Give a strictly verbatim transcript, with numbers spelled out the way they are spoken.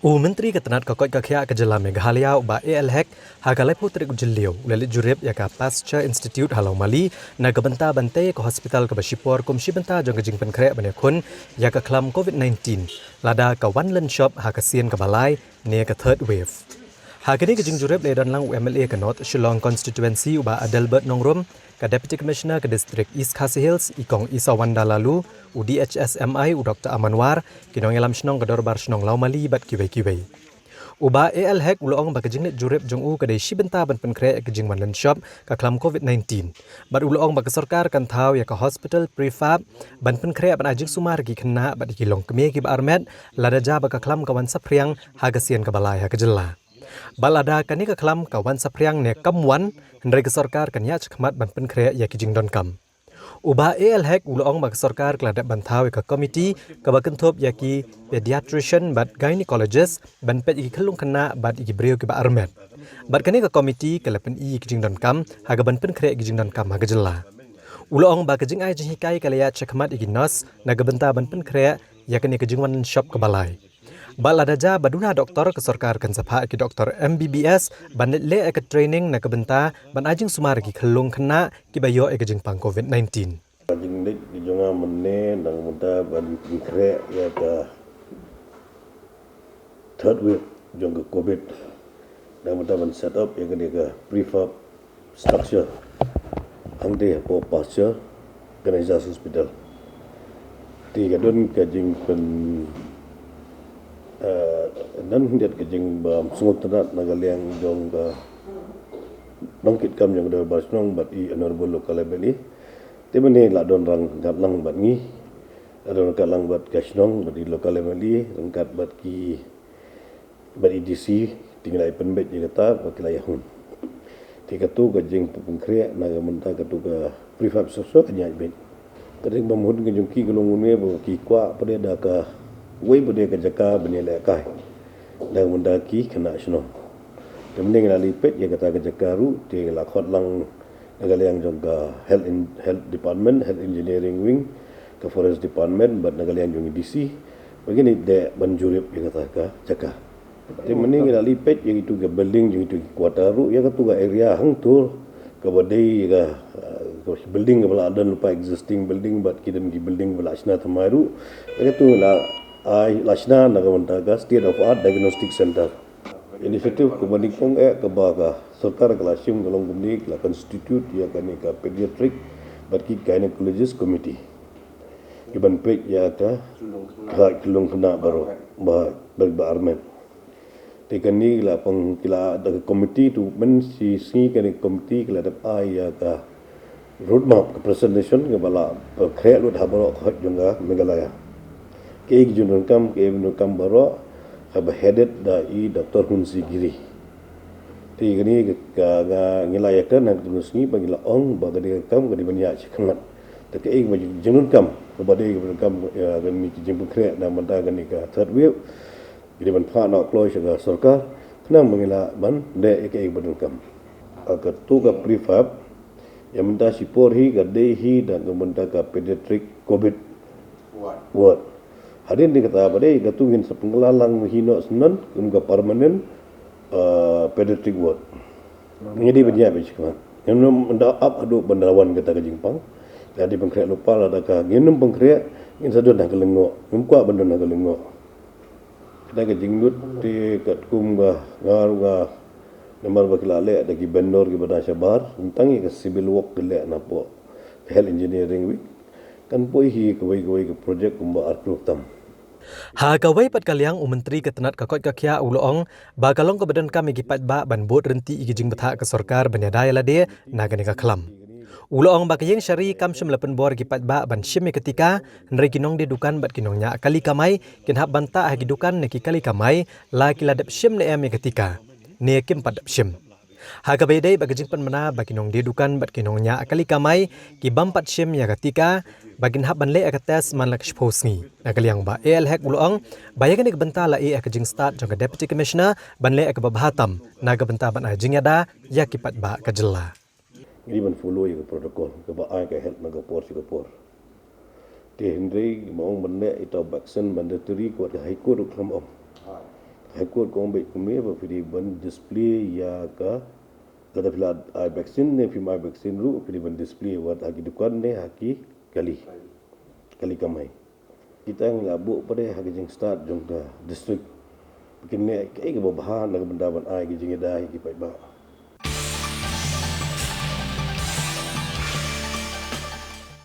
U Myntri ka tnat ka koit ka khiah ka jylla Meghalaya u Bah A L Hek ha ka laiphew tarik u Jylliew u la leit jurip ïa ka Pasteur Institute ha Lawmali na ka bynta ban tei ïa ka hospital kaba shipor kum shi bynta jong ka jingpynkhreh ban ïakhun ïa ka khlam covid nineteen lada ka wan lynshop ha ka sien kaba lai ne ka third wave. Ha kane ka jingjurip la ïadon lang u M L A ka North Shillong Constituency u Bah Adelbert Nongrum, ka Deputy Commissioner ka District East Khasi Hills i Kong Isawanda Laloo, u D H S M I u Doctor Aman War, ki nongïalam shnong ka Dorbar Shnong Lawmali bad kiwei kiwei. U Bah A L Hek u la ong ba ka jingleit jurip jong u ka dei shi bynta ban pynkhreh ïa ka jingwan lynshop ka khlam covid nineteen. Bad u la ong ba ka sorkar kan thaw ïa ka hospital prefab ban pynkhreh ban ai jingsumar ïa ki khynnah bad ïa ki longkmie kiba armet lada jia ba ka khlam ka wan saphriang ha ka sien kaba lai ha ka jylla. Bad lada kane ka khlam ka wan saphriang ne kam wan, hynrei ka sorkar kan ïaid shakhmat ban pynkhreh ïa ki jingdonkam. U Bah A L Hek u la ong ba ka sorkar ka la dep ban thaw ïa ka komiti kaba kynthup ïa ki pediatrician bad gynecologist ban peit ïa ki khyllung khynnah bad ïa ki briew kiba armet. Bad kane ka komiti ka la pyni ïa ki jingdonkam ha kaban pynkhreh ïa ki jingdonkam ha ka jylla. U la ong ba ka jingai jinghikai ka la ïaid shakhmat ïa ki nurse na ka bynta ban pynkhreh ïa kane ka jingwan lynshop kaba lai. Bad lada jia ba duna doktor, ka sorkar kan sa phah ïa ki doktor M B B S ban leit leh ïa ka training na ka bynta ban ai jingsumar ïa ki khyllung khynnah kiba ïoh ïa ka jingpang covid nineteen. Ka jingleit ka jong nga mynne na ka bynta ban pynkhreh ïa ka third wave jong ka covid. Na ka bynta ban set up ïa kane ka prefab structure hangtei hapoh Pasteur Organized Hospital. Te ka don ka jingpyn, eh, don khyndiat ka jingbym sngewtynnat na ka liang jong ka nongkitkam jong ka Dorbar Shnong bad i Honorable Local M L A. Te mynne la don ryngkat lang bad ngi, la don ryngkat lang bad ka shnong bad i Local M L A, ryngkat bad ki bad i D C, te ngi la ïa pynbeit ïa kata ba ki la ïa hun. Te katu ka jingpynkhreh na ka bynta katu ka prefab structure kan ïaid beit. Ka dei ba mut ka jong ki ka long kumne ba ki kwah pat de da kawei pat de ka jaka ban ïalehkai da ka bynta ki khynnah shnong. Te mynne ngi la leit peit ïa kata ka jaka ruh, te la khot lang na ka liang jong ka health in, health department, health engineering wing, ka forest department bad na ka liang jong i D C ba kin ïa dei ban jurip ïa kata ka jaka. Te mynne ngi la leit peit ïa itu ka building jong itu ki quarter ruh, ïa katu ka area hangtu kaba dei ka, uh, ka building kaba la don lypa, existing building bad ki don ki building ba la shna thymmai ruh. Ïa katu la, ai, la shna na ka bynta ka state of art diagnostic center. Initiative kaba nyngkong eh kaba ka sorkar ka la shim ka long kumne, ka la constitute ïa kane ka pediatric bad ki gynecologist committee. Kiban peit ïa ka, ka khyllung khynnah baroh ba, ba, ba armet. Te kane la pang ki la da ka committee tu, mynshi sngi kane committee ki la dep ai ïa ka roadmap, ka presentation kaba la pynkhreh lut ha baroh ka hok jong ka Meghalaya. Kaei ka jingdonkam, kaei ka jingdonkam baroh, kaba headed da i Doctor Hunsi Giri. Te kane ka, ka, ngi la ïakren ha katu ka sngi ba ngi la ong ba ka dei ka kam ka dei ban ïaid shakhmat. Te kaei kaba jingdonkam, kaba dei ka jingdonkam, ïa, kane ka jingpynkhreh na ka bynta kane ka third wave. Ki dei ban phah noh kloi sha ka sorkar khnang ba ngi lah ban leh ïa kaei ba donkam. Katu ka prefab ïa mynta shipor hi ka dei hi da ka bynta ka pediatric covid ward. Hadien kata ba dei katu ngin sa pynkylla lang hi noh syndon kum ka permanent, uh, pediatric ward. Ngi dei ban ïaid beit shakhmat. Ngim nym da ap haduh ban da wan kata ka jingpang. Lada pynkhreh lypa, lada ka ngim nym pynkhreh, ngin sa don ha ka lyngngoh. Ngim kwah ban don ha ka lyngngoh. Kata ka jinglut te katkum ka nga ruh nga namar ba ki la leh da ki vendor kiba na shabar, tang ïa ka civil work ki leh na pdeng health engineering wing. Kan poi hi kawei kawei ka project kumba ar klur tam. Ha kawei pat ka liang, u Myntri ka tnat ka koit ka khiah u la ong ba ka long kaba donkam ïa ki paidbah ban bud ryntih ïa ki jingbthah ka sorkar ban ïada ïalade na kane ka khlam. U la ong ba ka ïing shari kam shym la pynbor ïa ki paidbah ban shim ïa ka tika, hynrei ki nongdie dukan bad ki nongñiah kali kamai kin hap ban tah ha ki dukan ne ki kali kamai la ki la dep shim ne em ïa ka tika ne kim pat dep shim. Ha kaba ïadei bad ka jingpynbna ba ki nongdie dukan bad ki nongñiah kali kamai ki bym pat shim ïa ka tika ba kin hap ban leh ïa ka test man la ka shiphew sngi. Na ka liang Bah A L Hek u la ong ba ïa kane ka bynta la ïeh ïa ka jingstad jong ka Deputy Commissioner ban leh ïa kaba bha tam na ka bynta ban ai jingïada ïa ki paidbah ka jylla. Ngi dei ban follow ïa ka protocol kaba ai ka health na ka por sha ka por. Te hynrei ma ong ban leh ita vaccine mandatory, ka wat ka High Court ruh ka la ong. High Court ka ong beit kumne ba phi dei ban display ïa ka, lada phi la ai vaccine ne phim ai vaccine ruh phi dei ban display wat ha ki dukan ne ha ki kali, kali kamai. Kita ngi la buh pat de ha ka jingstad jong ka district. Kine kaei kaba bha na ka bynta ban ai ka jingïada ïa ki paidbah.